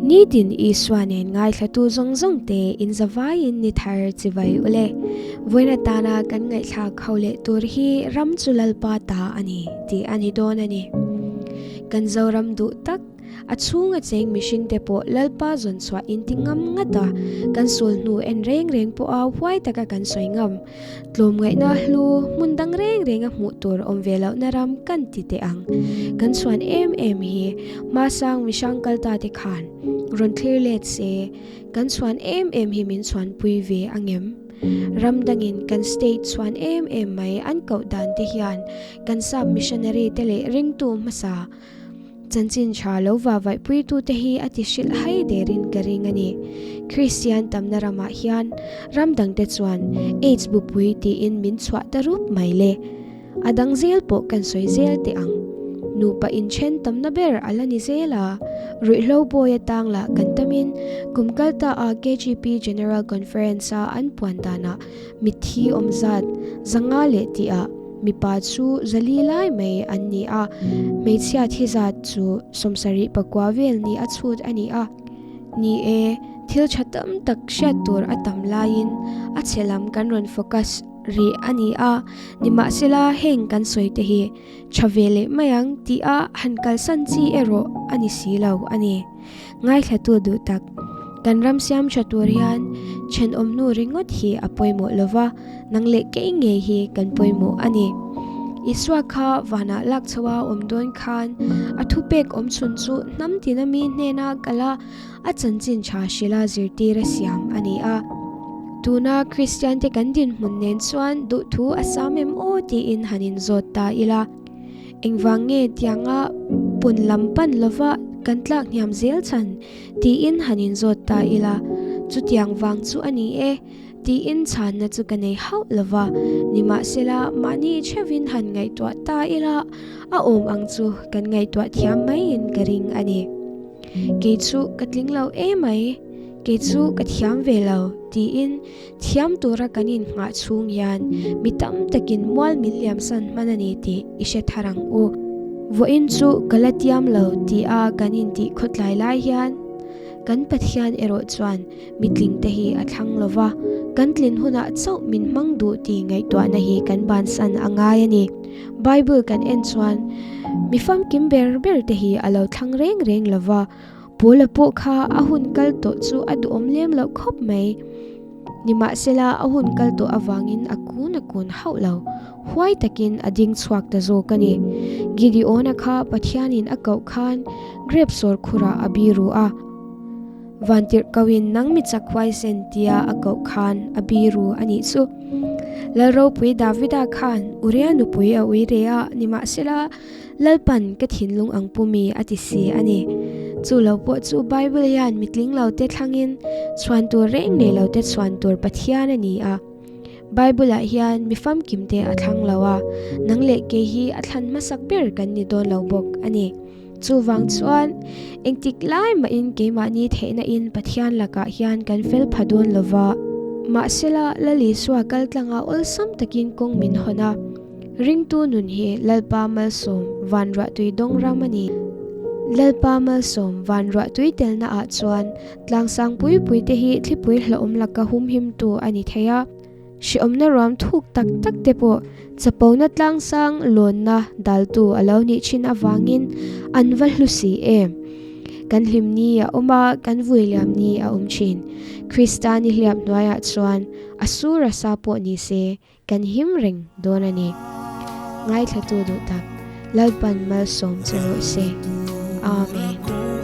Nitin Isua nen ngaithlatu zawng zawng te in zavaiin ni thar chivai ule. Vawiin atana kan ngaihthlak ho leh tur hi ram chu Lalpa ta a ni tih a ni dawn a ni. Kan Zoram duh tak. A chhung a cheng mihring te pawh Lalpa zawn chhuah in ti ngam ngat a, kan sul hnu en reng reng pawh a huai taka kan sawi ngam. Tlawmngaihna hlu hmun dang reng reng a hmuh tur awm ve lohna ram kan ti teh ang. Kan chhuan em em hi hmasang mihrang kal ta te khan rawn thlir let se, kan chhuan em em hi min chhuan pui ve angem? Ram dangin kan state chhuan em em mai an koh dan te hian kan sap missionary te leh ringtu hmasa Chanchin tha lo va vaihpuitute hi a ti hrilh hai derin ka ring a ni. Kristian tamna ramah hian ram dangte chuan AIDS bupui tiin min chhuah ta rup mai le. A dang zel pawh kan sawi zel teh ang. Nupa inthen tamna ber a la ni zel a, ruihhlo bawi atang lah kan tamin kum kal ta a KGP General Conference-a an puan danah Mitthi awm zat 500 leh tihah mipa chu 400 lai mai an ni a, hmeichhia thi zat chu 79 vel ni a chhut a ni a. Ni e, thil tha tam tak hriat tur a tam laiin a chhe lam kan rawn focus rih a ni a, nimahsela heng kan sawi te hi tha ve leh mai ang tih a han kalsan chi erawh a ni si lo a ni. Ngaithlatu duh tak, kan ram siam tha tur hian thenawm hnu ringawt hi a pawimawh lo va, nang leh kei ngei hi kan pawimawh a ni. Isua kha vanah lak chho a awm dawn khan a thupek awm chhun chu hnam tina mi hnena kal a, a chanchin tha hrila zirtir a siam a ni a. Tuna Kristiante kan dinhmun nen chuan duhthu a sam em aw tiin han inzawt ta ila. Engvang nge tianga pun lam pan lova kan tlak hniam zel chhan tiin han inzawt ta ila, chutiang vang chu a ni e tiin chhanna chu ka nei hauh lova, nimahsela mahni theuhin han ngaihtuah ta ila a awm ang chu kan ngaihtuah thiam maiin ka ring a ni. Kei chu ka tling lo emai, kei chu ka thiam ve lo tiin Thiam tura kan innghah chhung hian mi tam takin mual min liamsan hman a ni tih i hre thar ang u. Vawiin chu ka la tiam lo ti a kan intih khawtlai lai hian kan Pathian erawh chuan mitling te hi a thlang lo va, kan tlin hunah chauh min hmang duh tih ngaihtuahna hi kan bansan a ngai a ni. Bible kan en chuan mi famkim ber ber te hi a lo thlang reng reng lo va, Paula pawh kha a hun kal tawh chu a duhawm lem loh khawp mai. Nimahsela a hun kal tawh avangin a kun a kun hauh lo. Huai takin a ding chhuak ta zawk a ni. Gideona kha Pathianin a koh khan grep sawr khurah a biru a. Vantirhkohin nang mi chak huaisen tia a koh khan a biru a nih chu. Lalropui Davida khan Uria nupui a ui re a, nimahsela Lalpan ka thinlung ang pumi a ti si a ni. Chu lo pawh chu Bible hian mitling lo te thlangin chhuan tur reng nei lo te chhuan tur Pathian a ni a. Bible ah hian mi famkim te a thlang lo a, nang leh kei hi a thlan hmasak ber kan ni dawn lo bawk a ni. Chuvang chuan engtik lai mahin keimahni theihna in Pathian lakah hian kan fel pha dawn lo va. Mahsela Lal Isua kaltlanga awlsam takin kawng min hawn a. Ringtu nun hi Lalpa malsawm van ruahtui dawng ram a ni. Lalpa malsawm van ruahtui telna ah chuan tlangsang pui pui te hi thlipui hlauhawm laka humhimtu a ni thei a. Hreawmna ruam thuk tak tak te pawh chapona tlangsang lawnna daltu a lo nih thin avangin an va hlu si em. Kan hlim ni a awm a, kan vui liam ni a awm thin. Krista ni hliap hnuaiah chuan a sur a sa pawh ni se Kan him reng dawn a ni. Ngaithlatu duh tak, Lalpan malsawm che rawh se. Amen.